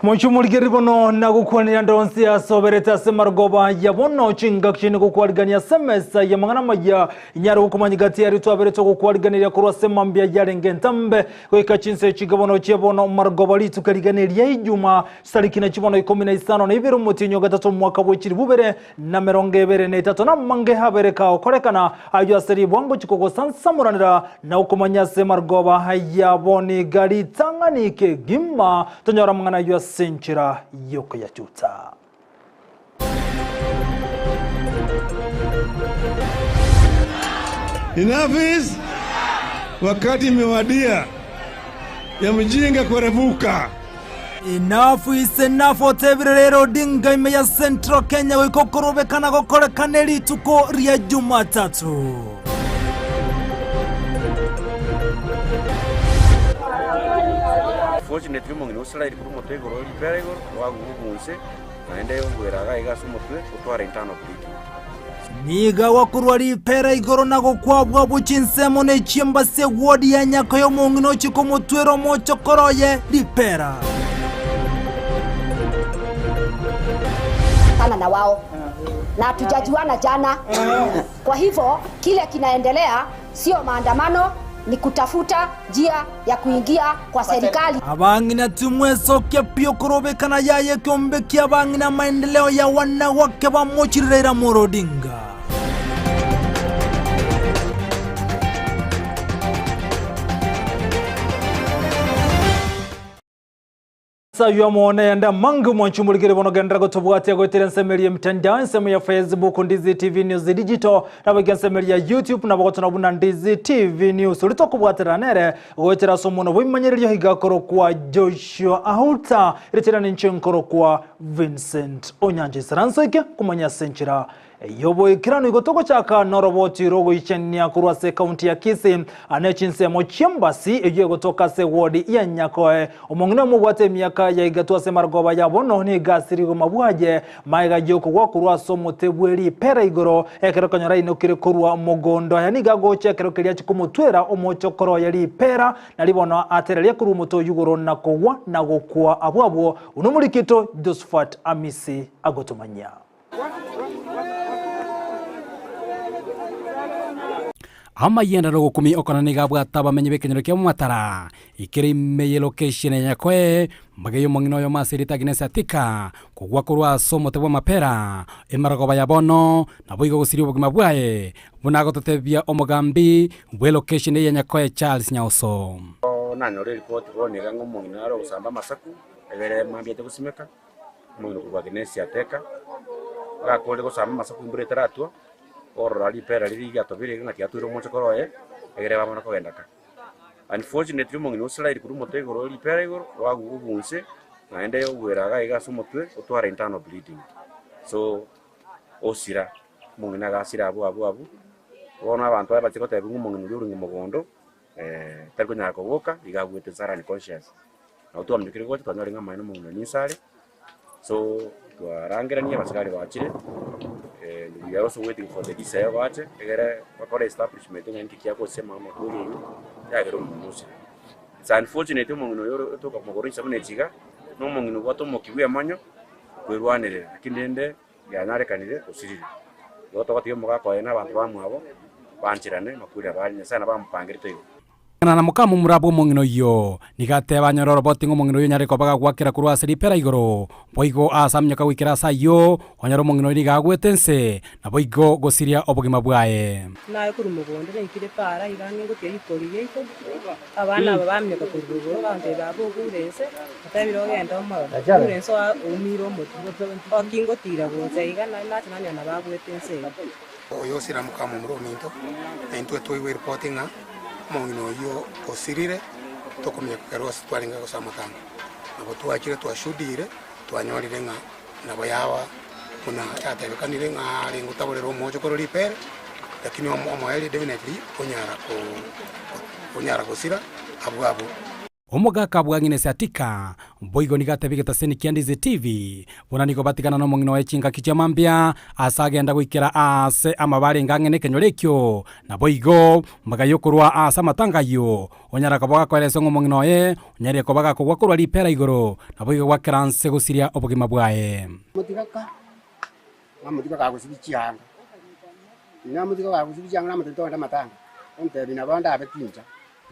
Mochie omorigereria bono na gokwanera ande onsi asoberete ase marogoba aya bono chingaki chiaino gokwarigania ase emesa y'amang'ana amaya inyare gokomanya gati yaria twaberete gokwariganeria korwa ase mambia yarenge entambe goika chinsa echi iga bono chia bono marogoba rituko rigana eria ijuma chitariki na chibono ikomi na isano na ibere omotienyi o gatato omwaka bwe chilifu ibere na merongo ebere na etato na amange abere kagokorekana ayio ase ribwango chikogosansamoranera na okomanya ase marogoba yabo niga ritang'ani kegima tonyore amang'ana ayio ase enchera y'okoyachuta. Enough is wakati imewadia ya mjinga kuerevuka. Enough is enough otebire rero Odinga ime ya Central Kenya goika okorobekana gokorekane rituko ria Jumatatu. Fortunately omong'ina osirairi korwa omotwe igoro ripera igoro, oagwe obunse, naende ogwera iga iga ase omotwe, otware internal bleeding. Nigo agokorwa ripera igoro na gokwabwa abwo chinsemo ne chimbasi egwodi ya nyako y'omong'ina ochie komotwera omochokoro oye ripera. Sana na wao na hatujajuana jana. Kwa hivyo kile kinaendelea sio maandamano, ni kutafuta njia ya kuingia kwa serikali. Abang'ina timwesokia pi okorobekana yaye ekeombe ki'abang'ina maendeleo ya wanawake bamochire Raila Amolo Odinga. Ase ayio amo neyende amange omwanchi omorikire bono genderera gotobwatia goetera ensemo eria emitandao ensemo ya Facebook Ndizi TV News Digital nabo iga ensemo eria ya YouTube nabo gotona buna Ndizi TV News oria tokobwaterana nere goetera ase omonwa bw'ebimanyererio iga akorokwa Joshua Auta riachera ninche nkorokwa Vincent Onyancha Isaranso eke komanya ase enchera Y'oboikeranu igo togochaka noroboti rogoichania korwa ase ekaunti ya Kisii ane chinsemo chi'embasi eyio egotoka ase ewodi ya Nyakoe. Omong'ina omo obwate emiaka ya igatwa ase marogoba ya bono nigo asirigwe mabwaye magega y'okogwa korwa ase omote bwe ripera igoro ekero konyora ainokire korwa mogondo. Aya nigo agocha ekero keria achia komotwera omochokoro oye ripera nari bono atereria korwa omote oyio igoro na kogwa na gokwa abwo abwo buna omorikito Josephat Amisi agotomanyia. Amayienderero ogokumi okona nigo abwate abamenyi b'ekenyoro kia Mwamatara, ekere ime ye location ya Nyakoe, mbaga y'omong'ina oyomo ase erieta Agnes Atika, kogwa korwa ase omote bw'amapera, emarogoba ya bono, naboigo gosiria obogima bwaye, buna agototebia omogambi bw'elocation eye ya Nyakoe Charles Nyaoso. Nanyora eripoti bono iga ng'a omong'ina are ogosamba amasaku, egere mambiete gosimeka. Omong'ina korwa Agnesi ateka, gakore gosamba amasaku embura etaratwa, orora ripera riria riatobire iga ng'a tiatoire omochokoro oye, egere bamana kogenda ka. Unfortunately omong'ina osirairi korwa omotwe igoro ripera igoro, oagwe obunse, naende ogwera iga iga ase omotwe, otware internal bleeding. So, osira, omong'ina agasira abwo abwo abwo, bono abanto baye bachia kotebigwa ng'a omong'ina oria orenge mogondo, tari konyara koboka, iga agwete nse are unconscious. Nabo twamanyekire gocha twanyora ng'a amaene omong'ina ninse are, so twarangerania abasigari bachire, we are also waiting for the DCI bache egere bakore establishment ng'a inki kiagosia amang'ana amakoro aywo yagera omong'ina osire. It's unfortunate omong'ina oyo ore otoka komogora chisabuni buna echi iga, na omong'ina obwate omokia bwa emonyo kwerwanerera lakini rende yanyarekanire osirire. Igo togotiga omogaka oye na abanto bamwabo bancherane makweri aba are Nyasaye nabo amopangerete igo. Na mokamomura bw'omong'ina oyio, nigo ateba anyore oroboti ng'a omong'ina oyio onyare koba gagwakera korwa ase ripera igoro. Boigo aase aminyoka goikera ase ayio, onyore omong'ina oyio nigo agwete inse, naboigo gosiria obogima bwaye. Naye korwa mogondo naikire para iga ang'e ngotiga rikori riaito, abana aba baminyoka korwa rogoro bantebia baba ogure inse, otebire ogende omorore, ogure inse oumire omotwe, oki ngotira gocha iga nache nanyora nabo agwete inse iga. Oyo osira mokamomura ominto, na intwe twaigwa eripoti ng'a omong'ina oyio osirire, tokomanya kero ase twarenge gose amatanga. Nabo twachire twashuhudire, twanyorire ng'a nabo yaba buna yatebekanire ng'a arenge gotaborera omochokoro ripere, lakini omoerio definitely onyara ko onyara gosira abwo abwo. Omogaka bw'Agnes Atika boigo nigo atebia egetaseni kia Ndizi TV buna nigo batigana nomong'ina oye chingaki chia mambia ase agenda goikera aase amabe arenge ang'e nekenyoro ekio. Naboigo mbaga yokorwa aase amatanga ayio onyara koba gakoeresa ng'a omong'ina oye onyarire koba gakogwa korwa ripera igoro naboigo gwakera nse gosiria obogima bwaye. Motigaka, namotiga kagosibia chianga, namotiga kagosibia chianga namotebia togende amatanga, ontebia nabo ndabe tincha.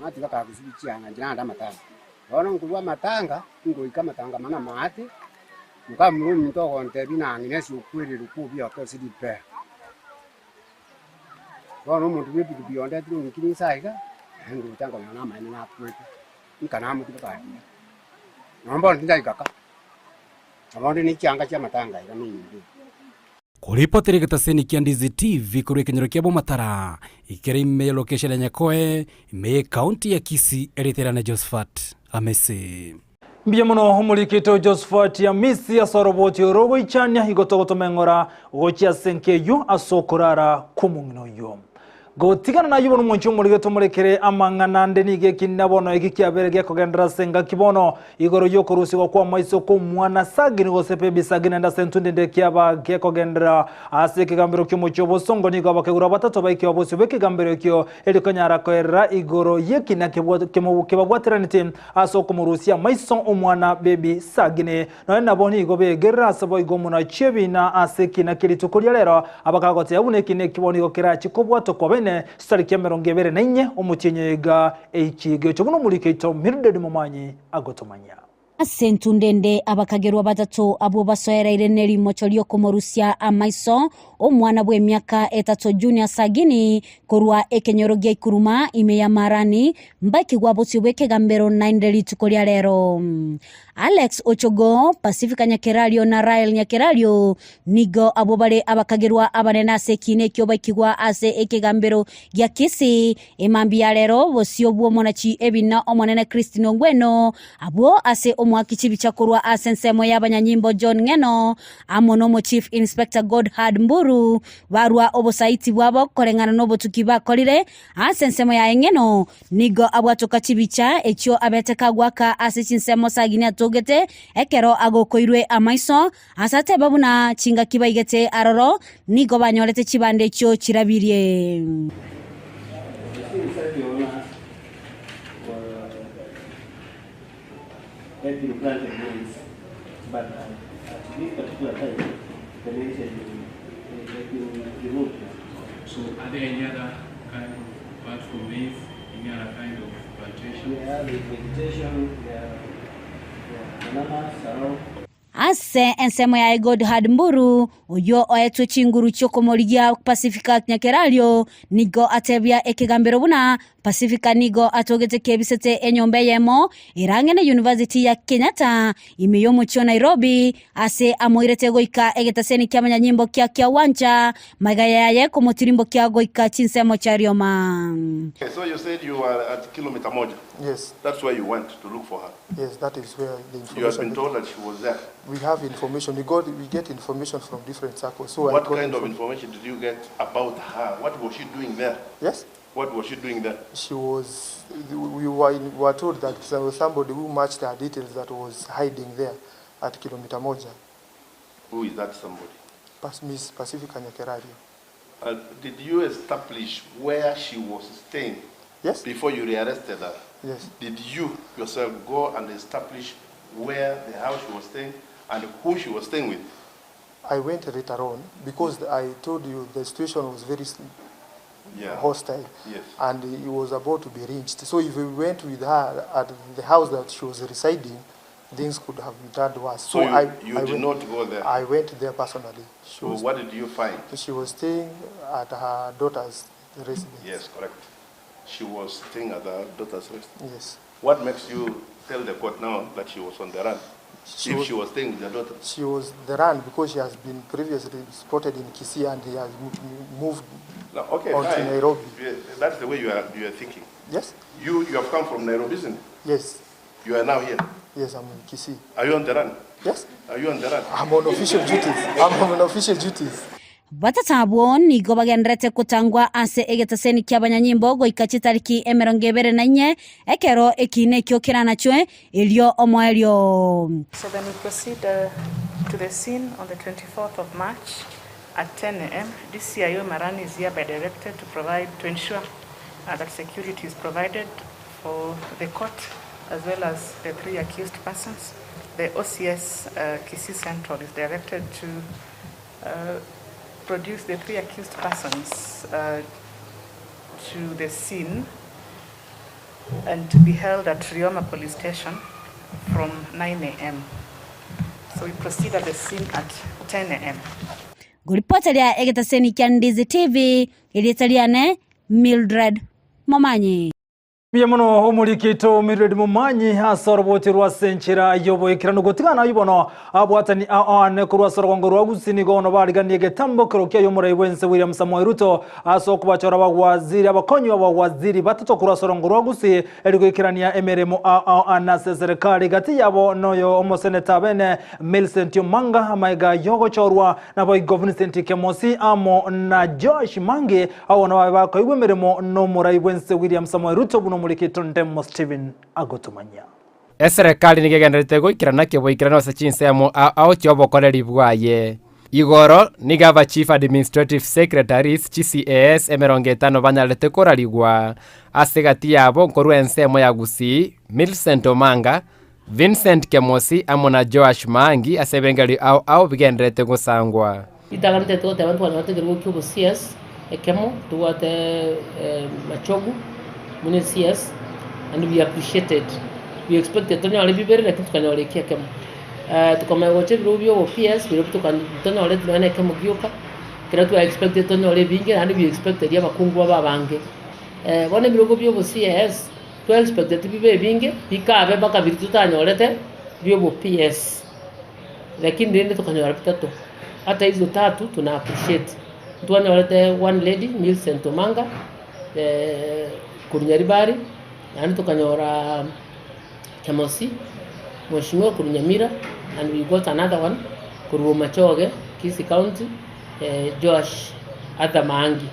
Natiga kagosibia chianga inche naende amatanga. Bono nkorwa amatanga, ngoika amatanga mana amaate, mokamura ominto ogontebia nang'ina ase okwererwa kwa obiyoka ase ripera. Bono omonto bwa epikipiki ondetire ong'ikire inse aiga, naende ngocha nkonyora namaene nakwete, inka namotiga kare. Nonya bono tindaika ka, nabo onde ne chianga chia amatanga iga na enyomba eye. Koripotera egetaseni kia Ndizi TV korwa ekenyoro kia Bomatara, ekere ime ya location ya Nyakoe, ime ye county ya Kisii, eriterane Josephat Amisi. Mbuya mono omorikito Josephat Amisi ase oroboti oro rogoichania igo togotoma eng'ora gochia ase enka eyio ase okorara kw'omong'ina oyio. Gotigana nayio bono omonche omorige tomorekere amang'ana ande nigo ekinina bono eki kiabere gekogenderera ase engaki bono igoro y'okorusigwa kw'amaiso kw'omwana Sagini gose Baby Sagini naende ase entunde ende kiaba gekogenderera ase ekegambero ki'omochie obosongo nigo abakegura batato baikigwa bosio bw'ekegambero ekio erio konyara koerera igoro y'ekina kebabwateranete ase okomorusia amaiso omwana Baby Sagini. Nonya nabo nigo begerera ase boigo omonachi ebiina ase ekina kie rituko ria rero, abakagoteba buna ekina ekio nigo kerache kobwatwa kw'abaene chitariki emerongo ebere na inye omotienyi oiga eiki egecho buna omoriki oito Mildred Momanyi agotomanyia. Ase entunda ende abakagerwa batato abwo basoereire nerimocho ri'okomorusia amaiso omwana bw'emiaka etato Junior Sagini korwa ekenyoro gia Ikuruma ime ya Marani mbaikigwa bosio bw'ekegambero naende rituko ria rero. Alex Ochogo, Pacifica Nyakerario na Rael Nyakerario nigo abwo bare abakagerwa abanene ase ekiina ekio baikigwa ase ekegambero gia Kisii emambia ya rero bosio bw'omonachi ebina omonene Christine Ongweno abwo ase omoaki chibicha korwa ase ensemo y'abanyanyimbo John Ng'eno amo n'omochief inspector Godhard Mburu barwa obosaiti bwabo koreng'ana n'obotuki bakorire ase ensemo yaye Ng'eno Nigo abwatoka chibicha echio abete kagwaka ase chinsemo Sagini atogete ekero agokoirwe amaiso, ase ateba buna chingaki baigete aroro nigo banyorete chibande echio chirabirie. So are there any other kind of, apart from maize, any other kind of plantation? Yeah, there's vegetation, there are, there are bananas around. Ase ensemo yaye Godhard Mburu, oyio oetwe chinguru chi'okomorigia Pacifica Nyakerario, nigo atebia ekegambero buna Pacifica nigo atogete kebisete enyomba eyemo ere ang'e ne University ya Kenyatta ime y'omochie o Nairobi ase amoirete goika egetaseni ki'amanyanyimbo kia Kiawanja magega yaye komotirimbokia goika chinsemo chia Rioma. So you said you were at kilometer moja. Yes. That's where you went to look for her. Yes, that is where the You had information. been told that she was there. We have information. We got we get information from different circles. So I What got kind of inform- information did you get about her? What was she doing there? Yes. What was she doing there? She was. We were, in, we were told that there was somebody who matched her details that was hiding there at Kilometer Moja. Who is that somebody? Pas, Miss Pacifica Nyakerario. Did you establish where she was staying? Yes. Before you rearrested her? Yes. Did you yourself go and establish where the house she was staying and who she was staying with? I went later on because I told you the situation was very Yeah. hostile. Yes. And he was about to be lynched. So if we went with her at the house that she was residing, things could have been turned worse. So you- you did not go there? I went there personally. She So was, what did you find? She was staying at her daughter's residence. Yes, correct. She was staying at her daughter's residence. Yes. What makes you tell the court now that she was on the run? She if was- she was staying with her daughter? She was the run because she has been previously spotted in Kisii and he has moved No, okay, on to fine. Nairobi. Yeah, that's the way you are, you are thinking. Yes. You, you have come from Nairobi, isn't it? Yes. You are now here. Yes, I'm in Kisii. Are you on the run? Yes. Are you on the run? I'm on official duties. I'm on official duties. Batata abwo nigo bagendererete gotangwa ase egetaseni ki'abanyanyimbo goika chitariki 24, ekero ekiina ekio keranachwe, erio omoerio. So then we proceed to the scene on the 24th of March at 10 am. DCIO Marani is hereby directed to provide, to ensure that security is provided for the court as well as the three accused persons. The OCS uh, Kisii Central is directed to uh, produce the three accused persons uh, to the scene and to be held at Rioma Police Station from 9 a.m. So we proceed at the scene at 10 a.m. Ngoripota ria egetaseni kia Ndizi TV, erieta riane Mildred Momanyi. Mbuya mono omoriki oito Mildred Momanyi ase oroboti rw'ase enchera y'oboikeranu gotigana ayio bono abwatani aane korwa ase orogongo rwa Gusii nigo bono bariganie egetambokero kia y'omorai bw'ense William Samoei Ruto ase okobachora abawaziri abakonyi b'abawaziri batato korwa ase orongo rwa Gusii eri goikerania emeremo ao aane ase eserekari gati yabo noyo omoseneta bene Millicent Omanga amaega y'ogochorwa Naboigo Vincent Kemosi amo na Joash Mange abwo nababe bakoigwa emeremo nomorai bw'ense William Samoei Ruto buna omorikito Ndemo Stephen agotomanyia. Eserekari nigo egendererete goikerana keboikeranu ase chinsemo ao ao chi'obokoreri bwaye. Igoro nigo aba Chief Administrative Secretaries, chiCAS, 50 banyarete korarigwa, ase egati yabo nkorwa ensemo ya Gusii, Millicent Omanga, Vincent Kemosi amo na Joash Maangi ase ebirengererio ao ao bigendererete gosangwa. Ritang'ani tari togoteba ntwanyorete ekerogo kia obo CS ekemo, tobwate Machogu buna eCS and we appreciated, we expected tonyore bibere lakini tukanyora eki ekemo. Tokamanya gocha ebirogo bia obo PS biria toka ntonyoreti nonya na ekemo gioka, ekero twa expected tonyore ebinge naende we expected abakungu babe abange. Bono ebirogo bia obo CS. Twa expecteti bibe ebinge, bikabe mpaka biria totanyorete biobo PS, lakini rende tokanyora bitato. Ata hizo tatu tuna appreciate. Ntwanyorete one lady Millicent Omanga korwa Nyaribari, naende tokanyora Kemosi mheshimiwa korwa Nyamira, and we got another one korwa Bomachoge Kisii County, Joash Arthur Maangi.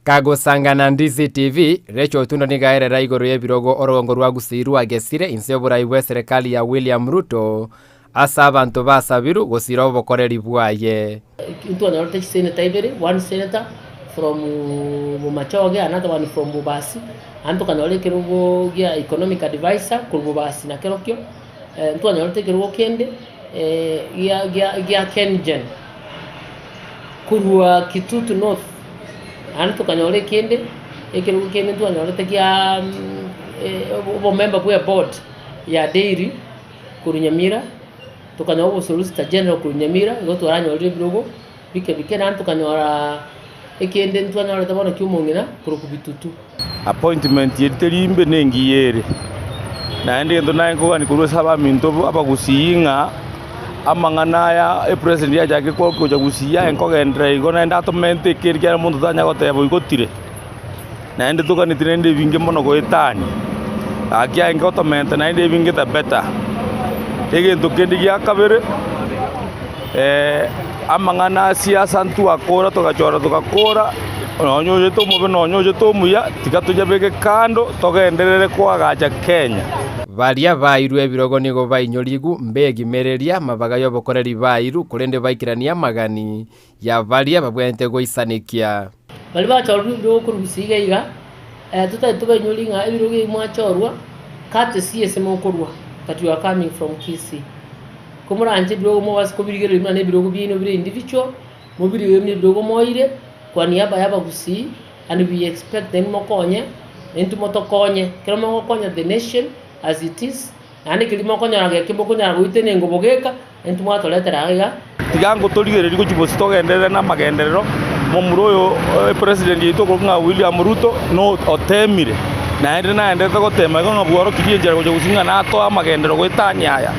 Kagosangana Ndizi TV, Rachel Otundo nigo aerera igoro y'ebirogo orogongo rwa Gusii rwagesire inse y'oborai bw'eserekari ya William Ruto ase abanto basabiru gosira obokoreri bwaye. Ntwanyorete chiseneta ibere, one senator from Bomachoge, another one from Bobasi, naende tokanyora ekerogo gia economic advisor korwa Bobasi nakerokio, ntwanyorete ekerogo kende gia gia gia Kengen. Korwa Kitutu North naende tokanyora ekende, ekerogo kende ntwanyorete kia obomemba bwa eboard ya dairy korwa Nyamira, tokanyora obosolicitor general korwa Nyamira, igo twaranyorire ebirogo bike bike naende tokanyora ekende ntwanyorete bono kia omong'ina korwa Bitutu. Appointment eri teri imbe nengiya ere. Naende egento naye nkogania korwa ase abaminto abagusii ng'a amang'ana aya epresident yachakire gocha gusii aye nkogenderera igo naende atomente ekeri kiare omonto tanya goteba oigotire. Naende toganeti naende ebinge mono goetania, gaki aye ngotomenta naende ebinge the better. Egento kende gia kabere, amang'ana a siasa ntwakora togachora togakora, nonye ochete omobe nonye ochete omuya, tiga toyabeke kando togenderere koagacha Kenya. Baria bairwe ebirogo nigo bainyorigwe mbegimereria amabaga y'obokoreri bairwe, korende baikeranie amagani ya baria babwenerete goisanekia. Baria bachorire ebirogo korwa gusii iga iga, totari tobainyori ng'a ebirogo ebi mwachorwa courtesy ase mokorwa but you are coming from Kisii. Komoranche ebirogo mobase kobirigereria buna nebirogo biaino bire individual, mobirigererie buna ebirogo moire kwa niaba ya abagusii and we expect nainwe mokonye, naintwe motokonye. Ekero mogokonya the nation as it is, Naende keria mokonyora geke mokonyara goitenia engobo geka, naintwe mwatoretera iga iga. Tiga ngotorigererie gochia bosio togenderere namagenderero, momura oyo epresident yaito okorokwa ng'a William Ruto no otemire, naende naenderete gotema igo ng'a bworokirie enchera gochia gosio ng'a natoe amagenderero goetania aya.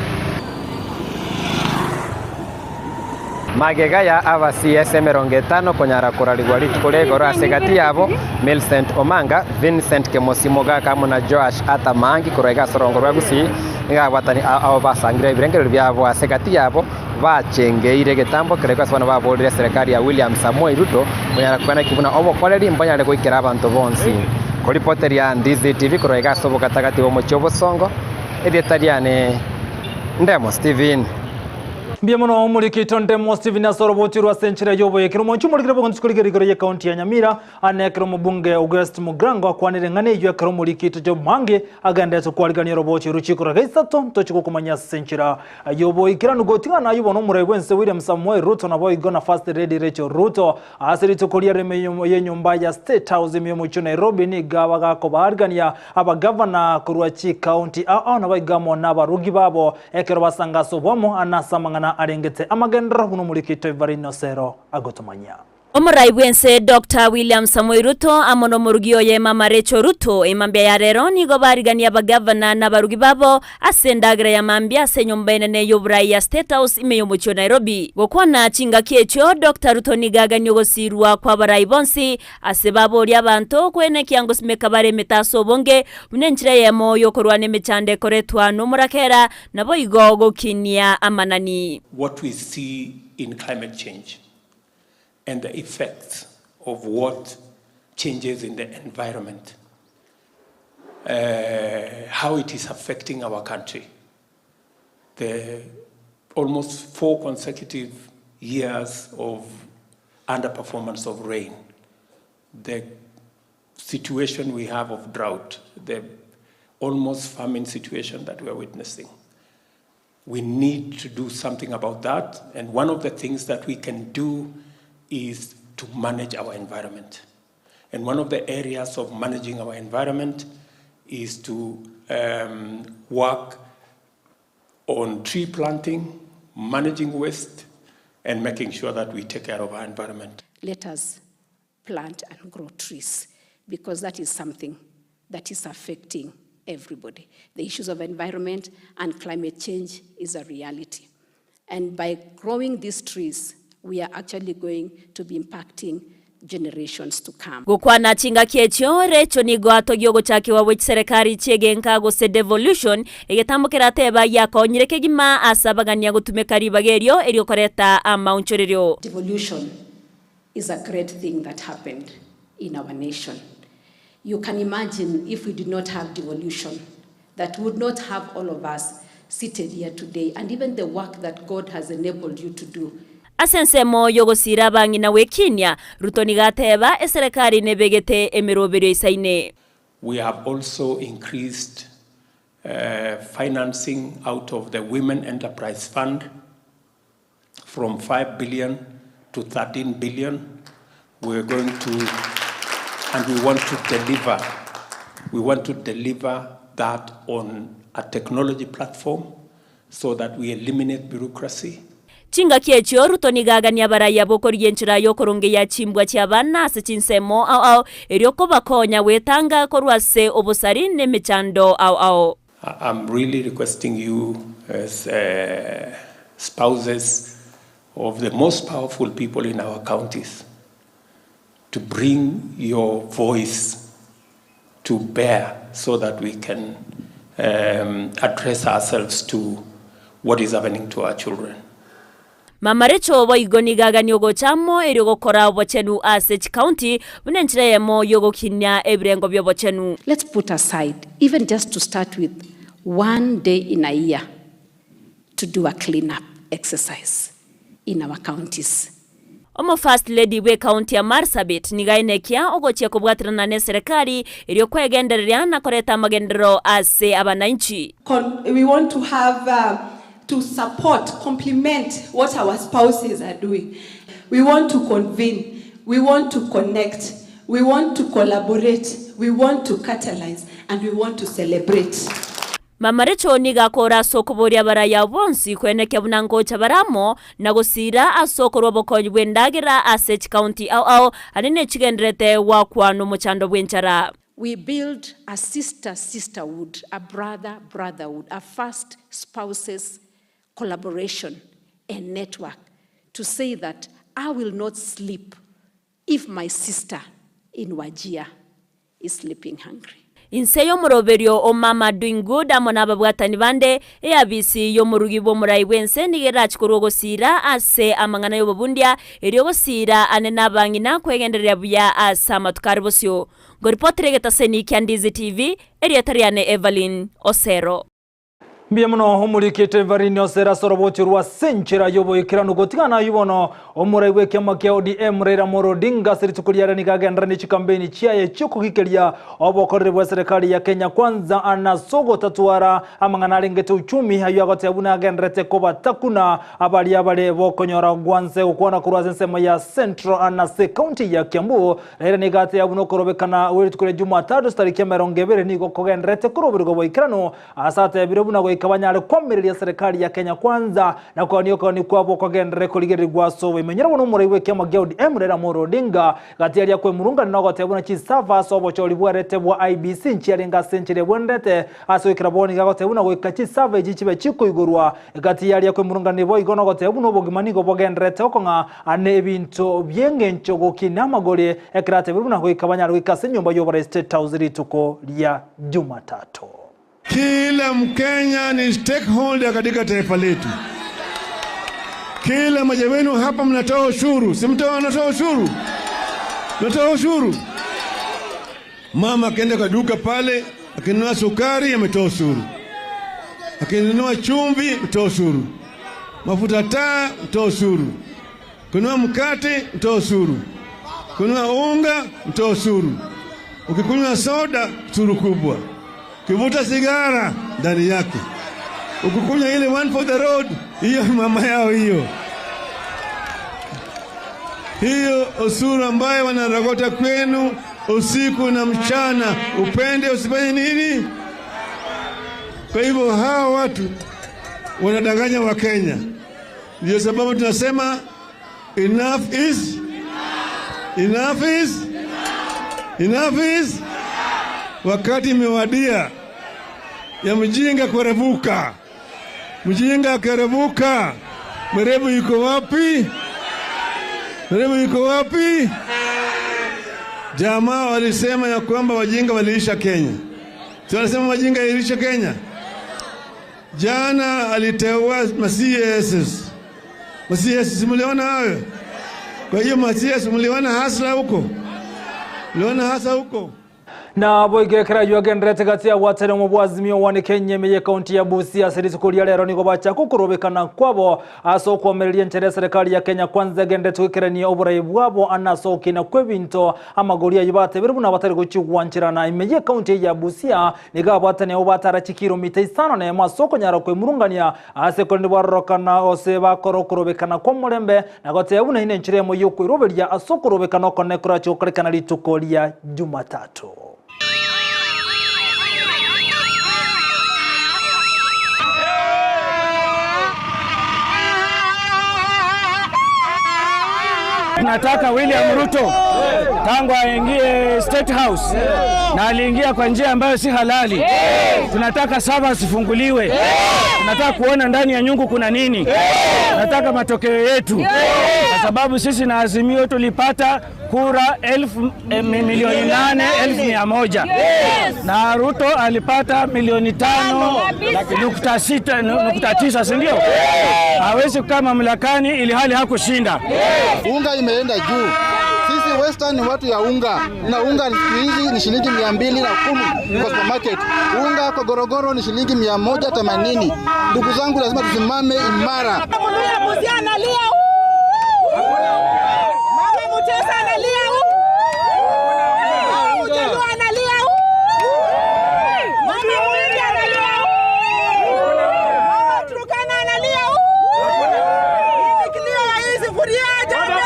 Magega ya aba CS 50 konyara korarigwa rituko ria igoro ase egati yabo, Millicent Omanga, Vincent Kemosi Mogaka amo na Joash Arthur Maangi korwa iga ase orongo rwa Gusii nigo abwatani ao basangire ebirengererio biabo ase egati yabo bachengeire egetambo keria ase bono baborire eserekari ya William Samoei Ruto konyara koenekia buna obokoreri mbonyare goikera abanto bonsi. Koripoteria Ndizi TV korwa iga ase obogatagati bw'omochie obosongo, erieta riane Ndemo Steven. Mbuya mono omorikito Ndemo Steven ase oroboti orwo ase enchera y'oboyekero. Omonche omorikire bogonsi korigera igoro y'ekaunti ya Nyamira ane ekero omobunge August Mugirango akwanire eng'ana eyio ekero omorikito Job Mwangi agenderete kwarigania oroboti orwo chikura gaisato ntochi gokomanya ase enchera y'oboikeranu gotigana ayio bono omorai bwense William Samoei Ruto naboigo na First Lady Rachel Ruto ase rituko ria rimo y'enyomba ya State House ime y'omochie o Nairobi nigo bagakobaarigania abagavana korwa chikaunti ao ao naboigo amo nabarugi babo Ekero basanga ase oboamo ase amang'ana arengete amagenderero buna omoriki Toivarino Sero agotomanyia. Omorai bw'ense Doctor William Samoei Ruto amo nomorugi oye Mama Rachel Ruto emambia ya rero nigo bariganie abagavana na abarugi babo ase endagera ya mambia ase enyomba enene y'oborai ya State House ime y'omochie o Nairobi. Gokwana chingaki echio, Doctor Ruto nigo aganie ogosirwa kw'abarai bonsi ase baborie abanto kwenekia ngosimeka bare emete ase obonge Buna enchera eyemo y'okorwana emechando ekoretwa nomorakera, naboigo gokinia amanani. What we see in climate change and the effects of what changes in the environment, how it is affecting our country. The almost 4 consecutive years of underperformance of rain, the situation we have of drought, the almost famine situation that we are witnessing. We need to do something about that, and one of the things that we can do is to manage our environment. And one of the areas of managing our environment is to work on tree planting, managing waste, and making sure that we take care of our environment. Let us plant and grow trees, because that is something that is affecting everybody. The issues of environment and climate change is a reality. And by growing these trees, we are actually going to be impacting generations to come. Gokwana chingaki echio, Rachel nigo atogia ogochakigwa gwe chiserekari chi'egenka gose devolution, egetambo kerateba giakonyire kegima ase abagania gotumeka ribaga erio erio koreta amaonchorerio. Devolution is a great thing that happened in our nation. You can imagine if we did not have devolution, that would not have all of us seated here today, and even the work that God has enabled you to do. Ase ensemo y'ogosiira abang'ina gwekinia, Ruto nigo ateba eserekari nebegete emeroberio eisaine. We have also increased financing out of the Women Enterprise Fund from 5 billion to 13 billion. We're going to, and we want to deliver, we want to deliver that on a technology platform so that we eliminate bureaucracy. Chingaki echio Ruto nigo agania abarai abwo korigia enchera y'okorongeia chimbwa chi'abana ase chinsemo ao ao, erio kobakonya gwetanga korwa ase obosari na emechando ao ao. I'm really requesting you as spouses of the most powerful people in our counties to bring your voice to bear so that we can address ourselves to what is happening to our children. Mama Rachel boigo nigo agania ogocha amo erio gokora obochenu ase chikaunti buna enchera eyemo y'ogokinia ebirengo bi'obochenu. Let's put aside, even just to start with, one day in a year to do a clean up exercise in our counties. Omo First Lady bw'ekaunti ya Marsabit nigo aenekia ogochia kobwaterana neserekari erio kwegendereria na koreta amagenderero ase abanainchi. We want to have to support, complement what our spouses are doing. We want to convene, we want to connect, we want to collaborate, we want to catalyze, and we want to celebrate. Mama Rachel nigo akora ase okoboria abarai abwo bonsi kwenekia buna ngocha bare amo na gosiira ase okorua obokonyi bw'endagera ase chikaunti ao ao aria nechigendererete goakwa nomochando bw'enchara. We build a sister sisterhood, a brother brotherhood, a first spouses collaboration and network to say that I will not sleep if my sister in Wajir is sleeping hungry. Inse y'omoroberio o Mama Doing Good amo nababwatani bande, eabisi y'omorugi bw'omorai bw'ense nigo erache korwa ogosiira ase amang'ana y'obobundia, erio ogosiira ane nabang'ina kwegendereria buya ase amatuko are bosio. Ngoripotera egetaseni kia Ndizi TV, erieta riane Evelyn Osero. Mbuya mono omorikete Evarine Osera ase orobocho rwa ase enchera y'oboikeranu gotigana ayio bono omorai bw'ekiama kia ODM Raila Amolo Odinga ase rituko riare nigo agenderere ne chikampeini chiaye chi'okogikeria obokoreri bwa serikali ya Kenya Kwanza ase ogotatwara amang'ana arengete uchumi ayio agoteba buna agendererete kobatakuna abaria bare bokonyora gwanse gokwana korwa ase ensemo ya Central ase ekaunti ya Kiambu Raila nigo ateba buna okorobekana gwe rituko ria Jumatatu chitariki 20 nigo kogendererete koroberigwa boikeranu Ase atebire buna goika banyare koamereria serikali ya Kenya Kwanza na koania okogania kwabo kogenderere korigererigwa ase oboimenyero buna omorai bw'ekiama gia ODM Raila Amolo Odinga gati aria kwemurungania na ogoteba buna chisava ase obochori bwarete bwa IEBC nchiarenge ase enchera ebwenerete ase goikera bono nigo agoteba buna goika chisava echi chibe chikoigorwa gati yaria kwemurungania boigo na ogoteba buna obogima nigo bogendererete okong'a ane ebinto bi'engencho gokina amagori ekero atebire buna goika banyare goika ase enyomba y'oborai State House rituko ria Jumatatu. Kila Mkenya ni stakeholder katika taifa letu. Kila mmoja wenu hapa mnatoa ushuru, si mtoa, anatoa ushuru, mnatoa ushuru. Mama akienda kwa duka pale akinunua sukari ametoa ushuru, akinunua chumvi mtoa ushuru, mafuta taa mtoa ushuru, kununua mkate mtoa ushuru, kununua unga mtoa ushuru, ukikunywa soda ushuru kubwa, ukivuta sigara ndani yake, ukikunywa ile one for the road, hiyo mama yao hiyo hiyo ushuru ambayo wanarogota kwenu usiku na mchana, upende usifanye nini. Kwa hivyo hawa watu wanadanganya Wakenya, ndio sababu tunasema enough is enough is enough is. Wakati imewadia ya mjinga kuerevuka. Mjinga akirevuka, mwerevu yuko wapi? Mwerevu yuko wapi? Jamaa walisema ya kwamba wajinga waliisha Kenya, si wanasema wajinga iliisha Kenya? Jana aliteua ma CSs. Ma CSs mliona hayo? Kwa hiyo ma CS mliona hasla huko, mliona hasa huko. Na boigo ekero ayio agenderete gati y'abwatani omo bwa Azimio One Kenya ime y'ekaunti ya Busia ase rituko ria rero nigo bachaka okorobekana kwabo ase okwomereria enchera eserekari ya Kenya Kwanza egenderete goikerania oborai bwabo ane ase ogokina kw'ebinto amagori ayio batebire buna batari gochia gwancherana ime y'ekaunti eye ya Busia nigo abwatani abwo batara chikiromita isano na emo ase okonyara kwemurungania ase korende bwarorokana gose bakora okorobekana kw'omorembe na goteba buna ine enchera emo y'okoiroberia ase okorobekana okonene korache gokorekana rituko ria Jumatatu. Tunataka William Ruto tangu aingie State House na aliingia kwa njia ambayo si halali. Tunataka sava zifunguliwe. Tunataka kuona ndani ya nyungu kuna nini. Tunataka matokeo yetu, kwa sababu sisi na Azimio tulipata kura 8,100,000 na Ruto alipata milioni 5.6, nukta tisa, si ndio? Hawezi kukaa mamlakani ili hali hakushinda. Unga imeenda juu. Sisi Western ni watu ya unga, na unga siku hizi ni shilingi 210 kwa supermarket. Unga kwa gorogoro ni shilingi 180. Ndugu zangu, lazima tusimame imara. Mluya analia, Mama Mutesa analia, Mama Mjaluo analia, Mama Mwingi analia, Mama Turkana analia. Hii ni kilio ya hii sufuria jamani.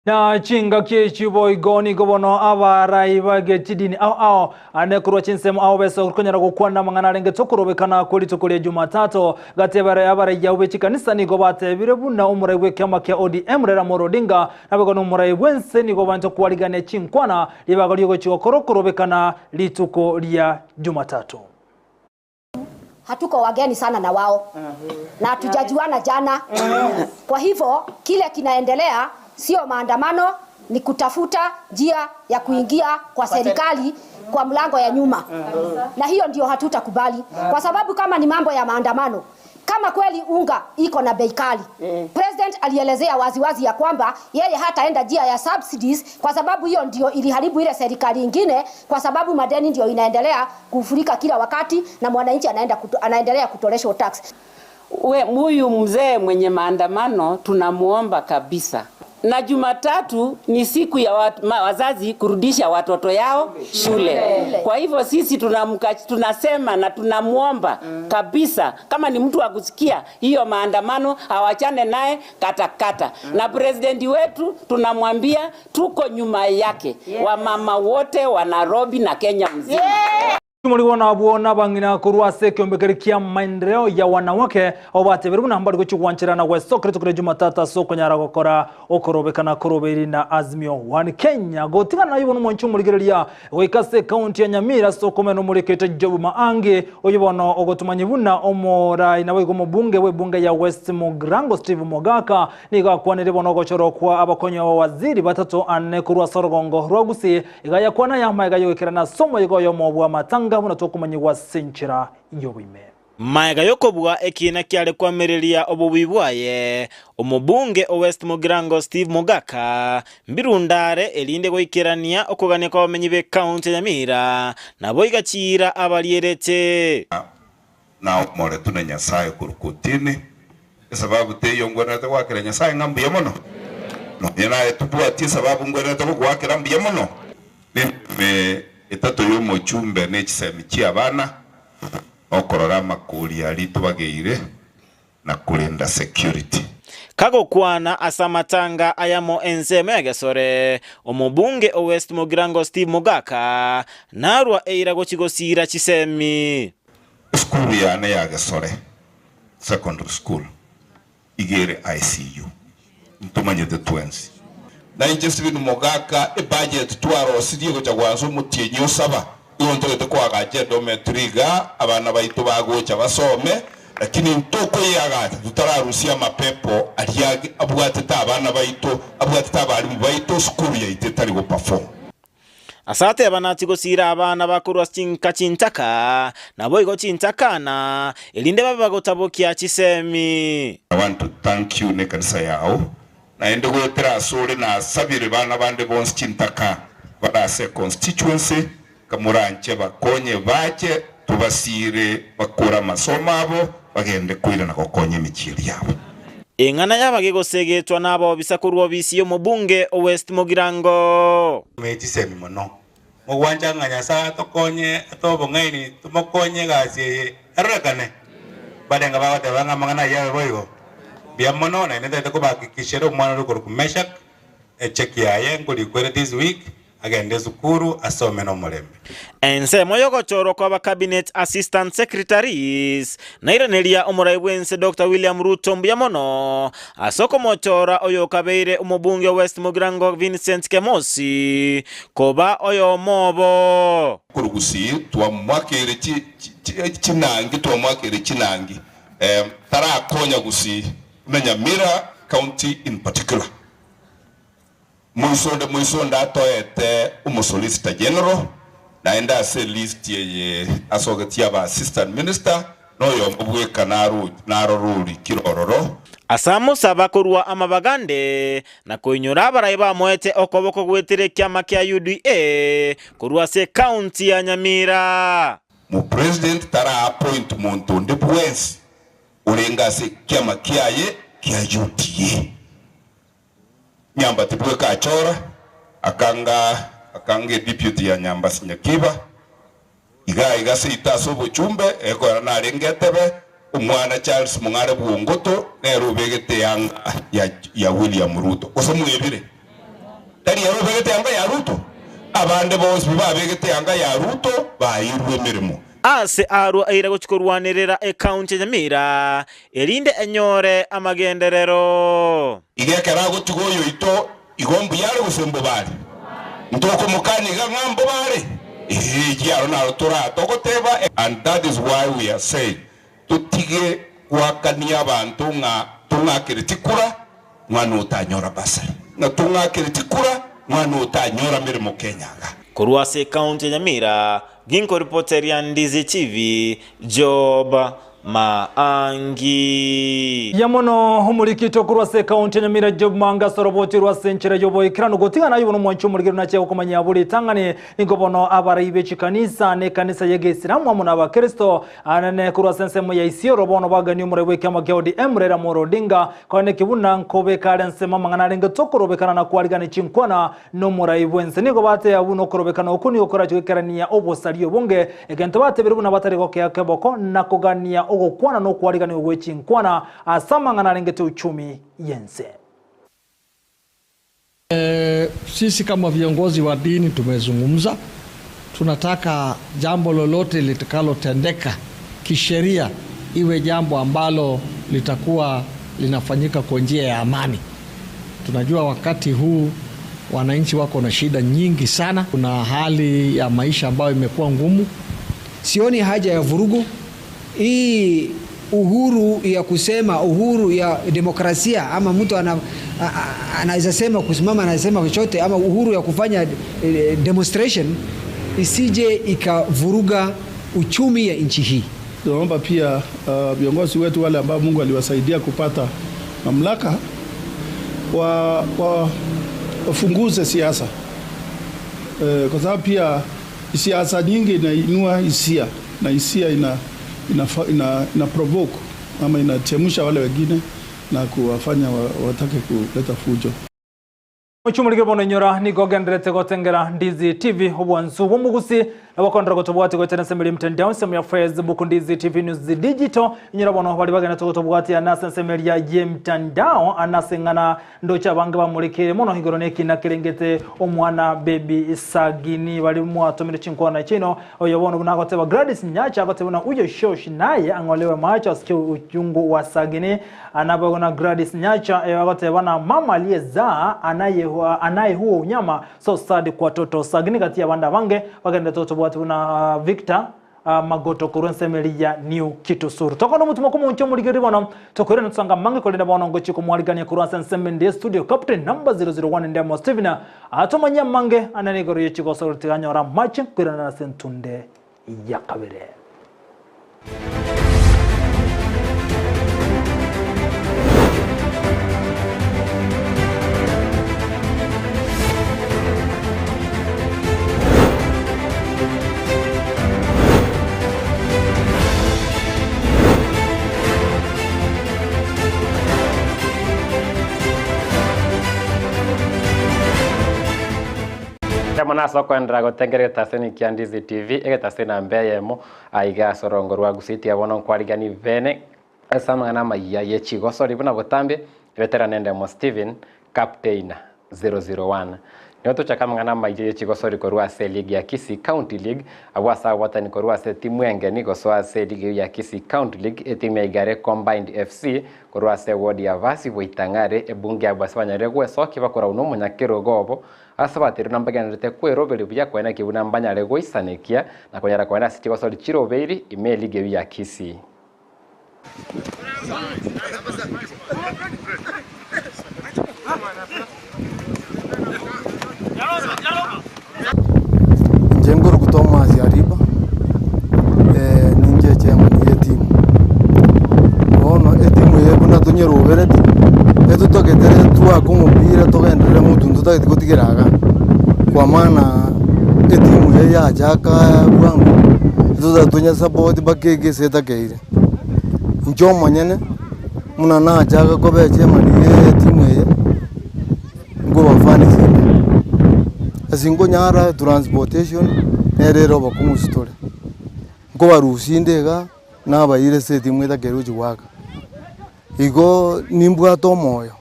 Na chingaki echi boigo nigo bono abarai bagechidini ao ao ane korwa chinsemo ao besa okonyara gokwana amang'ana arenge tokorobekana kori rituko ria Jumatatu gati abare abarai abo bechikanisa nigo batebire buna omorai bw'ekiama kia ODM Raila Amolo Odinga naboigo na omorai bwense nigo banto kwarigania chinkwana ribaga riogochi gokora okorobekana rituko ria Jumatatu. Hatuko wageni sana na wao na hatujajuana jana. Kwa hivyo kile kinaendelea sio maandamano, ni kutafuta njia ya kuingia kwa serikali kwa mlango ya nyuma, na hiyo ndio hatutakubali, kwa sababu kama ni mambo ya maandamano kama kweli unga iko na bei kali, President alielezea waziwazi ya kwamba yeye hataenda njia ya subsidies kwa sababu hiyo ndio iliharibu ile serikali ingine, kwa sababu madeni ndio inaendelea kufurika kila wakati na mwananchi anaenda kuto, anaendelea kutoleshwa tax. We, huyu mzee mwenye maandamano tunamuomba kabisa, na Jumatatu ni siku ya wat, ma, wazazi kurudisha watoto yao shule. Kwa hivyo sisi tunamka, tunasema na tunamuomba kabisa, kama ni mtu wa kusikia hiyo maandamano awachane naye katakata. Na presidenti wetu tunamwambia tuko nyuma yake, wamama wote wa Nairobi na Kenya mzima. Morigo nabwo nabang'ina korwa ase ekiombekeri kia maendeleo ya wanawake abo batebire buna mbari gochia gwancherana gwesokire tokire Jumatatu ase okonyara gokora okorobekana korobeiri na Azimio One Kenya. Gotigana naye bono omwanchi omorigereria goika ase ekaunti ya Nyamira ase okomena omorekete Job Maangi oyo bono ogotomanya buna omorai naboigo omobunge bw'ebunge ya West Mugirango Steve Mogaka nigo akwanire bono ogochorwa kwa abakonyi abawaziri batato ane korwa ase orogongo rwa Gusii Iga yakwana y'amaiga y'ogoikerana ase omoyega oyomo bw'amatanga buna tokomanyigwa ase enchera y'oboime. Maega y'okobua ekiina kiare koamereria obobuyi bwaye, omobunge o West Mugirango Steve Mogaka mbirunda are erinde goikerania okogania kw'abamenyi b'ecounty ya Nyamira naboiga chiira abarierete. Naomoretwe na Nyasae korwa kotini, esababu teiyo ngwenerete goakera Nyasae ng'a mbuya mono. Nonya naye tobwati esababu ngwenerete gogoakera mbuya mono. Nemeremo etato y'omochumbe ne chisemi chi'abana, nokorora amakori aria tobageire, na korenda security. Kagokwana ase amatanga ayamo ensemo ya Gesore, omobunge o West Mugirango Steve Mogaka narwa eira gochia gosiira chisemi. Esukuru yane ya Gesore Secondary School iga ere ICU, ntomanyete twensi. Na inche Stephen Mogaka ebudget twarosirie gocha gwansa omotienyi o saba, igo ntogete koagacha edormitory igaa abana baito bagocha basome, lakini ntokoyeagacha totararusia amapepo aria abwatete abana baito, abwatete abalimu baito, sukuru yaito etari goperform. Ase atebana tigosiira abana bakorwa chinka chintaka, naboigo chintakana, erinde babe bagotabokia chisemi. I want to thank you nekanisa yao, naende goetera asore nasabire bana bande bonsi chintaka bare ase econstituency, kamoranche bakonye bache tobasiire bakore amasomo abo bagende koirana gokonya emichieri yabo. Eng'ana y'abagegosegetwa nabobisa korwa obisi y'omobunge o West Mugirango. Chisemi mono. Mogwancha ng'a Nyasae atokonye atoe obong'aini tomokonye egasi eye erorekane. Barenge bagoteba ng'a amang'ana ayio abe boigo. Mbuya mono, naende ntagete kobahakikishera omwana ore okorokwa Meshack, echeki yaye nkorikwa ere this week, agende esukuru asome nomorembe. Ensemo y'ogochorwa kw'aba Cabinet Assistant Secretaries nairaneria omorai bw'ense Doctor William Ruto mbuya mono ase okomochora oyokabeire omobunge o West Mugirango Vincent Kemosi koba oyomo obo. Korwa gusii twamwakeire chinangi twamwakeire chinangi tarakonya gusii buna Nyamira county in particular. Moisonde moisonde atoete omosolicitor general, naende ase elist eye asogetie aba assistant minister, noyomo bweka naro rorikire ororo. Ase amosaba korwa amabaga ande, na koinyora abarai bamoete okoboko goetera ekiama kia UDA korwa ase ecounty ya Nyamira. Mopresident tara appoint monto onde bwensi orenge ase ekiama kiaye kia UDA. Nyamba tibweka achora, akanga akanga edepute ya Nyambasi Nyakiba, iga iga seito ase obochumbe, ekoera narenge etebe, omwana Charles Mong'are Bwongoto nere obegete eanga ya ya William Ruto. Gose mwebire? Tari ere obegete eanga ya Ruto? Abande bonsi pi babegete eanga ya Ruto baeirwe emeremo. Ase arwo aira gochia korwanerera ekaunti ya Nyamira, erinde enyore amagenderero. Iga ekero agotiga oyoito, igo mbuya are gose mbobe are? Ntokomokania iga ng'a mbobe are? Ee, ekiaro naro toratogoteba, and that is why we are saying. Totige goakania abanto ng'a tong'akere chikura, mwana otanyora bursary, ng'a tong'akere chikura, mwana otanyora meremo Kenya iga. Korwa ase ekaunti ya Nyamira, ginkoripoteria Ndizi TV, Job Maangi. Mbuya mono omorikito korwa ase ekaunti ya Nyamira Job Maangi ase oroboti rwa ase enchera y'oboikeranu gotigana ayio bono omwanchi omorigeri nachia gokomanyia bore ritang'ani nigo bono abarai be chikanisa na ekanisa y'egeisilamu amo na abakristo anene korwa ase ensemo ya Isiolo bono baganie omorai bw'ekiama kia ODM Raila Amolo Odinga koeneki buna nkobeka are ensemo amang'ana arenge tokorobekana na kwarigania chinkwana Nomorai bw'ense nigo bateba buna okorobekana okwo nigo korache goikerania obosaria obonge, egento batebire buna batari gokea keboko na kogania ogokwana na okwariganigwa gwe chinkwana ase amang'ana arengete uchumi y'ense. Sisi kama viongozi wa dini tumezungumza, tunataka jambo lolote litakalotendeka kisheria iwe jambo ambalo litakuwa linafanyika kwa njia ya amani. Tunajua wakati huu wananchi wako na shida nyingi sana, kuna hali ya maisha ambayo imekuwa ngumu. Sioni haja ya vurugu hii. Uhuru ya kusema, uhuru ya demokrasia, ama mtu anaweza sema kusimama, anaweza sema chochote, ama uhuru ya kufanya demonstration isije ikavuruga uchumi ya nchi hii. Tunaomba pia viongozi wetu wale ambao Mungu aliwasaidia kupata mamlaka wafunguze siasa kwa sababu pia siasa nyingi inainua hisia na hisia ina provoke ama inachemsha wale wengine na kuwafanya watake kuleta fujo. Mochumorike bono inyora nigo ogenderete gotengera Ndizi TV obwansu bw'omogusi nabokondera gotobwati goetera ensemo eria mtandao ensemo ya Facebook Ndizi TV News Digital inyora bono bari bagenderete gotobwatia nase ensemo eria ye mtandao anase ng'ana ndoche abange bamorekeire mono igoro nekina kerengete omwana baby Sagini bari mwatomire chinkwana chiaino oyo bono buna agoteba Gladys Nyacha agoteba buna uyo shosh naye ang'olewe macho asikie uchungu wa Sagini Anaboigo na Gladys Nyacha eyo agoteba na mama aliyezaa anaye anaye huo unyama so sad kwa toto Sagini gati y'abande abange bagenderete gotobwati buna Victor Magoto korwa ensemo eria ya New Kitusuru. Tokona omotumo komonche omorigereria bono tokoirana tusanga mange korende bono ngochia komwarigania korwa ase ensemo ende ya studio Captain number 001 Ndemo Stephen atomanyie amange anene igoro ye chigosoro tiga anyore amache koirana ase entunde ya kabere. Amo nase okoenderera gotengera egetaseni kia Ndizi TV, egetaseni namba eyemo aiga ase orongo rwa Gusii tiga bono nkwarigani bene ase amang'ana amayia ye chigosori buna botambe veteran endemo Stephen Captain 001. Nigo tochake amang'ana amayia ye chigosori korwa ase eligi ya Kisii County League abwo ase abwatani korwa ase etimu engeni gosoa ase eligi eyio ya Kisii County League etimu ya Igare Combined FC korwa ase eward ya Vasi Boitang'are ebunge abwo ase banyarire gwesokia bakorauna omonyakerogo obo Ase abateria buna mbagendererete kweroberia buya koenekia buna mbanyare goisanekia na konyara kogenda ase chigosori chirobeiri ime eligi eyio ya Kisii. Inche nkorokwa Thomas Ariba, ninche chairman ye etimu. Bono etimu eye buna tonyerobereti, etotagete twake omopira togenderere motwe ntotageti gotigera igaa, kwa maana etimu eye yachaka bwango, etotagete tonye support mpaka eke ase etakeire. Inche omonyene, buna nachaka koba echairman ye etimu eye, nkobafani sinde, ase nkonyara transportation, nere ere obokong'u ase tore. Nkobarusia inde igaa, nabaire ase etimu etakeire gochia goaka. Igo nimbwate omoyo,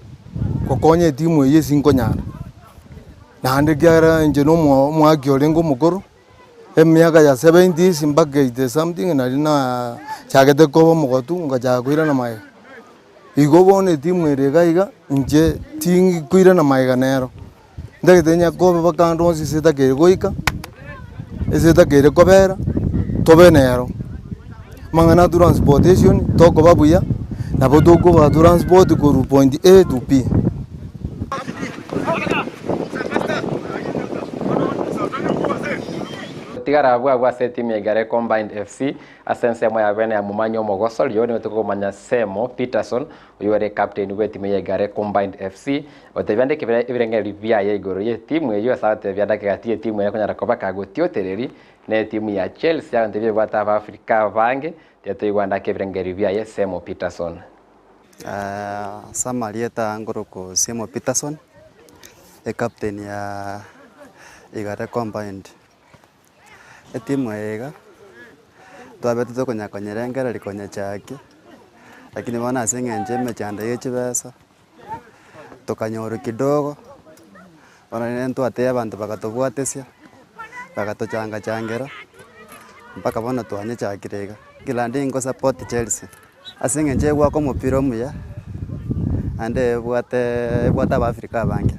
gokonya etimu eyio ase nkonyara, naende ekiagera inche na omo omoaki orenge omokoro, emiaka ya seventies mpaka eighty something nari nachagete koba omogotu ngachaka koirana magega. Igo bono etimu ere iga iga, inche tingikoirana magega nero, ntagete nyakobe mpaka ande onsi ase etakeire goika, ase etakeire kobera, tobe nero. Amang'ana a transportation tokoba buya, nabo tokoba transport korwa point A to B. Tigara abwo abwo ase etimu ya Igare Combined FC ase ensemo ya bene ya Momanyi Omogosori oyo nigo tokomanya Semo Peterson oyio ore captain bw'etimu ya Igare Combined FC gotebia ande ekebira ebirengererio biaye igoro y'etimu eyio ase agotebia ande akegati etimu eye konyara koba kagotiotereri na etimu ya Chelsea agotebia ebwate Abaafrika abange tiga toigwe ande ake ebirengererio biaye Semo Peterson. Ase amarieta ngorokwa Semo Peterson, ecaptain ya Igare Combined. Etimu eye iga, twabete tokonya konyerengereria konyechakia, lakini bono ase eng'encho emechando ya chibesa, tokanyorwa kidogo, bono rende ntwatebia abanto bagatobwatesia, bagatochangachangera, mpaka bono twanyechakire iga. Kera naende ngosupport Chelsea, ase eng'encho egwaka omopira omuya, naende ebwate ebwate abafrika abange,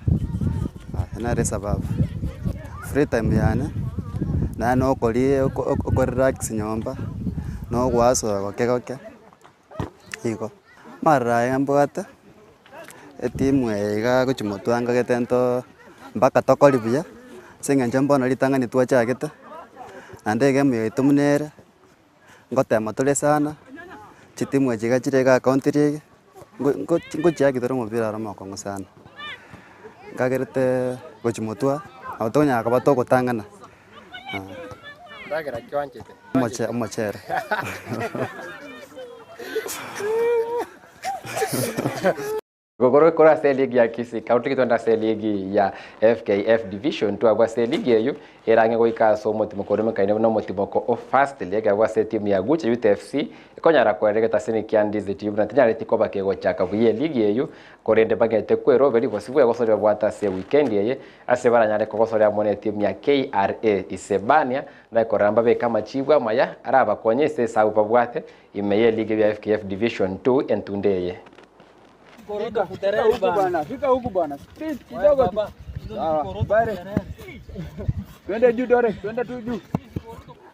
nere esababu. Free time yane, naye nokoria oko okorelax nyomba, na ogoasoa goke goke, igo. Amaroro aya mbwate, etimu eye iga gochia motwe angagete ntoo mpaka tokori buya, ase eng'encho mbono ritang'ani twachagete, naende egemu yaito buna ere, ngotema tore sana, chitimu echi iga chire iga county league, ngo- ngo ngochiaki tore omopira oro omokong'u sana. Nkagerete gochia motwe, nabo tokonyara koba togotang'ana. Ndagera ki oanchete? Omoche omochere. Gokoro korwa ase eligi ya Kisii County getwende ase eligi ya FKF Division twabwa ase eligi eyio erang'e goika ase omotimoko ore omekaine buna omotimoko o First League abwo ase etimu ya Gucha Youth FC ekonyara koeregeta ase emikia Ndizi TV buna tenyareti koba kegochaka buya eligi eyio korende bagete kweroberi bosibwa egosoria babwate ase ewikendi eye ase baranyare kogosoria amo netimu ya KRA Isebania nakorora mbabeke amachibu amaya arabakonye ase esabu babwate ime y'eligi ya FKF Division 2 entunde eye.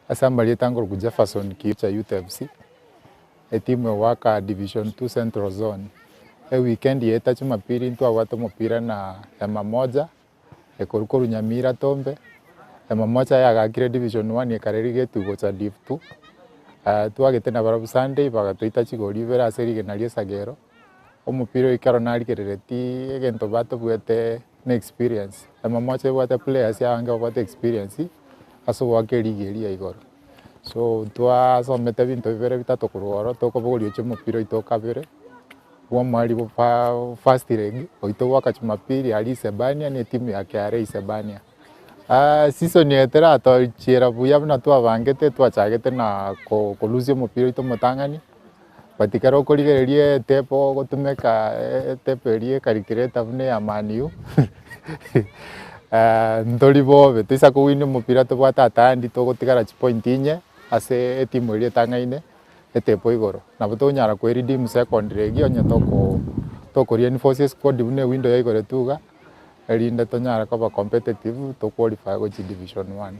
Ase amarieta nkorokwa Jefferson Kiicha Youth FC, etimu egoaka Division 2 Central Zone. Eweekend yaeta Jumapili ntwabwate omopira na Hema Moja, ekorwa korwa Nyamira Tombe, Hema Moja yagakire Division 1 ekareri getu gocha Div 2, twagete nabarabwo Sunday bagatoita chigori ibere ase rigena ria esagero. Omopira oyo ekero narigereretie egento batobwete ne experience, amamocho ebwate players abange babwate experience ase ogoaka erigi eria ya igoro. So twasomete ebinto bibere bitato korwa oro tokobogoria oche omopira oito okabere, bwa omwari bwa fa first leg oito goaka jumapili aria Isebania na etimu ya KRA Isebania. Season eye teratochiera buya buna twabangete twachagete na ko kolusia omopira oito omotang'ani. But ekero okorigereria etape ogotumeka etape eria ecalculator buna eya Man U ntori bobe, toisa kowin omopira tobwate atandi togotigara chipoint inye ase etimu eria etang'aine etape igoro. Nabo tokonyara koeredeem second leg onye toko toko reinforce esquad buna ewindow yaigoretwe iga. Erinde tonyare koba competitive to qualify gochia division one.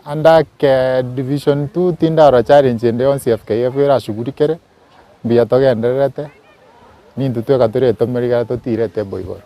Ande ake division two tindarora challenge ende yonsi FKF erashugulikere, mbuya togendererete, nintwe tweka toretomeri ekero totiire etable igoro.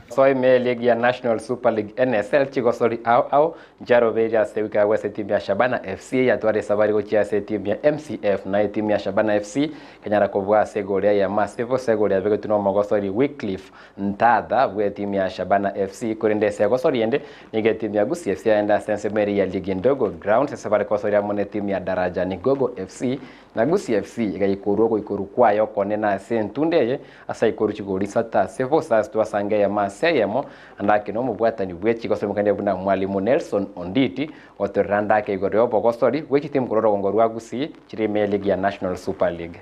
Soa ime eligi ya National Super League NSL chigosori ao ao nchiarobeire ase ewiki agwo ase etimu ya Shabana FC yatwara esabari gochia ase etimu ya MCF na etimu ya Shabana FC Kenyara kobua ase egori eyemo ase bosa egori yabegetwe nomogosori Wycliffe Ntatha bw'etimu ya Shabana FC korende ase egosori ende nigo etimu ya Gusii FC yaenda ase ensemo eria ya Ligi Ndogo Grounds ase bare gosoria amo netimu ya Daraja Nigogo FC na Gusii FC egaikorwa ogoikorwa kwaye okonene ase entunda eye ase aikorwa chigori isato ase bosa ase twasange eyemo ase eyemo ande ake nomobwatani bwechigosori mokende buna Mwalimu Nelson Onditi gotorera ande ake igoro yobogosori bwechitimu korwa orogongo rwa Gusii Chire ime y'eligi ya National Super League.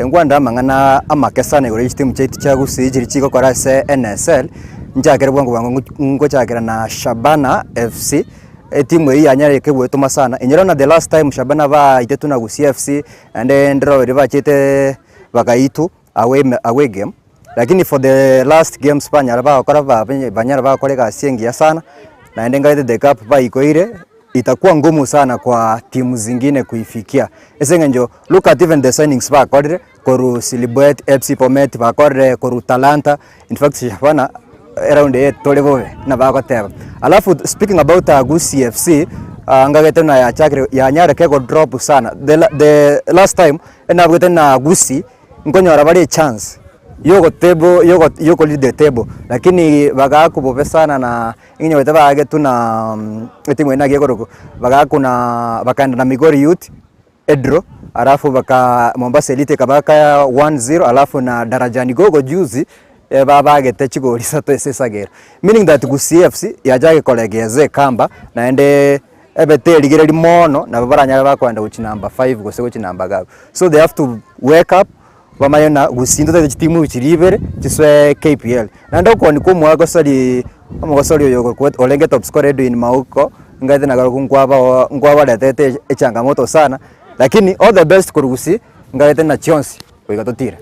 Nkwande amang'ana amake sana igoro ye chitimu chiaito chia Gusii chiria chigokora ase NSL, nchakere bwango bwango ngochakera na Shabana FC, etimu eyio yanyarire kegwetoma sana, inyora buna the last time Shabana baitetwe na Gusii FC, naende ndiro riria bachete bagaitwa away away game, lakini for the last games banyara bagokora banyara bagokora egasi engiya sana, naende nkaete the cup baikoire. itakuwa ngumu sana kwa timu zingine kuifikia. Ase eng'encho look at even the signings bakorire korwa Silibwet, FC Bomet, bakorire korwa Talanta, in fact Shabana eround eye tore bobe buna bagoteba. Alafu speaking about Gusii FC, ngagete buna yachakire yanyare kego drop sana, the the last time enabwete na Gusii nkonyora bare echance yogo table yogo yoko lead the table lakini bagaakwa bobe sana na inyorete baagetwe na etimu eye naki ekorokwa, bagaakwa na bakaenda na Migori Youth edraw alafu baka Mombasa Elite ekabaaka 1-0 alafu na Darajani Gogo juzi babagete chigori isato ase esagero. Meaning that Gusii FC yachake koregeza ekamba naende ebe terigereria mono nabo baranyare bakoenda gochia number 5 gose gochia number gabu. So they have to wake up bamanye ng'a gusii ntotagete chitimu chiria ibere chisoe KPL. Naende okogania kwa omogosori omogosori oyo okorokwa orenge top scorer Edwin Mauko, ngaete nakarokwo nkwabao nkwabaretete echangamoto sana, lakini all the best korwa gusii ngaete na chionsi goika totire.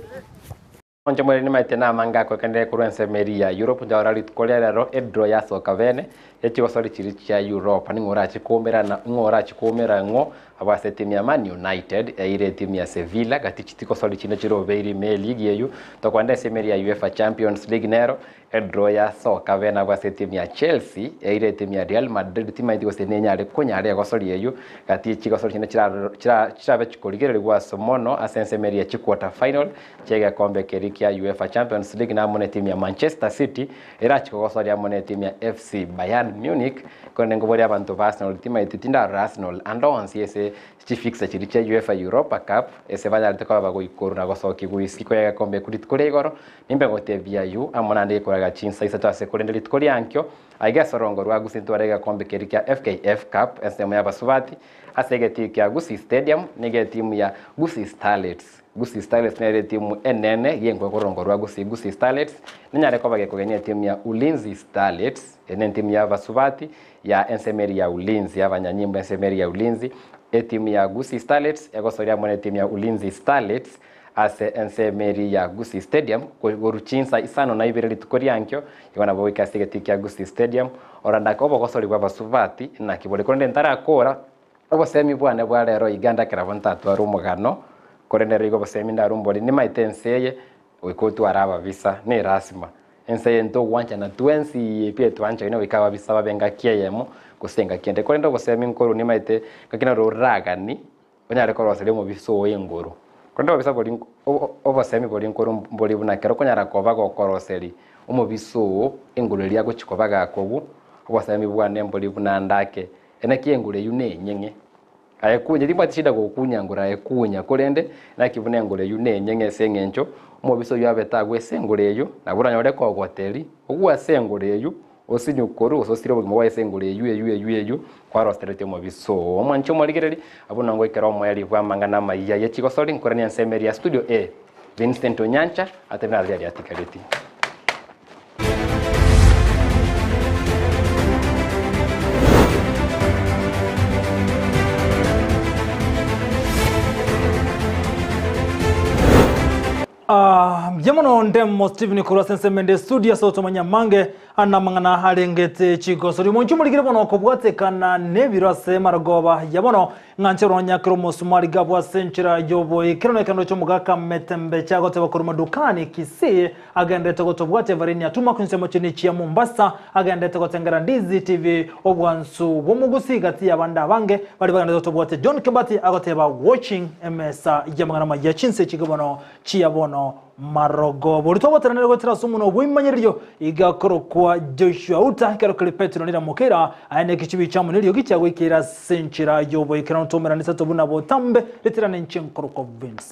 Inche mwere nimaete namange akoekanire korwa ensemo eria ya Europe, njarora rituko ria rero edraw yasoka bene, ye chigosori chiria chia Europa ning'o orache koumerana ng'o orache koumera ng'o abwo ase etimu ya Man United eire etimu ya Sevilla gati chitigosori chinde chirobeire ime eligi eywo tokoenda ensemo eria ya UEFA Champions League nero edraw yasoka bene abwo ase etimu ya Chelsea eire etimu ya Real Madrid timaeti gose nenyare konyara egosori eywo gati chigosori chinde chiraro chira chirabe chikorigererigwa ase mono ase ensemo eria ya chiquarter final chi'egekombe keria kia UEFA Champions League na amo netimu ya Manchester City erachie kogosoria amo netimu ya FC Bayern Munich. Korende nkoboria abanto ba Arsenal timaeti tindarora Arsenal ande onsi ase chifixture chiria chia UEFA Europa Cup ase banyarete koba bagoikorwa na gosokigwa isiko y'egekombe ekio rituko ria igoro. Nimbe ngotebia ayio amo naende gekoraga chinsa isato ase korende rituko ria ankio aiga ase orongo rwa Gusii ntware egekombe keria kia FKF Cup ensemo y'abasubati ase egetii kia Gusii Stadium nigo etimu ya Gusii Starlets Gusii Starlets nere etimu enene y'enkuba korongo rwa Gusii Gusii Starlets nenyare koba gekogenia etimu ya Ulinzi Starlets eye nentimu y'abasubati ya ensemo eria ya Ulinzi abanyanyimbo ensemo eria ya Ulinzi etimu ya Gusii Starlets egosoria amo netimu ya Ulinzi Starlets ase ensemo eria ya Gusii Stadium korwa chinsa isano na ibere rituko riankio igo nabo goika ase egetii kia Gusii Stadium orandake obogosori bw'abasubati naki bore korende ntarakora Obosemi bwane bwa rero iga ndakera bo ntatware omogano, korende ere igo obosemi ndarumbore nimaete ense eye goika otware ababisa nerasima. Ense eye ntogwanchana twensi pi etwanchaine goika ababisa babe engaki eyemo gose engaki ende. Korende obosemi nkorwa nimaete ngaki naro oragani onyare koroseria omobisa oo engoro. Korende obobisa boria obosemi boria nkorwa mbori buna ekero okonyara koba gokoroseria omobisa oo engoro eria agochia koba gakogwa, obosemi bwane mbori buna ndake Naki engoro eyio nenyeng'e. Aye kunya, timbwati shida gokunya ngoro aye kunya, korende naki buna engoro eyio nenyeng'e ase eng'encho omobisa oyio abete agwo ase engoro eyio, nabo oranyore kogoteri, ogwe ase engoro eyio, osinywe korwa gose osire obogima bwaye ase engoro eyio eyio eyio eyio kwaroseretie omobisa oo. Omwanche omorigereri, abwo nongo ekero omoerio bw'amang'ana amayia ye chigosori, nkoranie ensemo eria ya studio A, Vincent Onyancha, atebe naro riaria atigareti. Ah, mbuya mono Ndemo Stephen korwa ase ensemo ende studio ase otomanya mange ana amang'ana arengete chigosori omonche omorigire bono kobwatekana nebiro ase marogoba ya bono Ng'anche ronyakere omosumari gabwo ase enchera y'oboikeranu ekerando ky'omogaka Metembe chiagoteba korwa madukani Kisii agenderete gotobwatia Evarine Atuma chinsemo chinde chia Mombasa agenderete gotengera Ndizi TV obwansu bw'omogusi gati y'abande abange baria bagenderete gotobwatia John Kibati agoteba watching emesa y'amang'ana amaya chinse chike bono chia bono Marogo boria twagoteranire goetera ase omonwa bw'ebimanyererio iga korokwa Joshua Uta ekero kere Petero nira mokeira aye negechibi chiamo neriogi chiagoikeire ase enchera y'oboikeranu twaumerane isato buna botambe ritirane inche nkorokwa Vincent.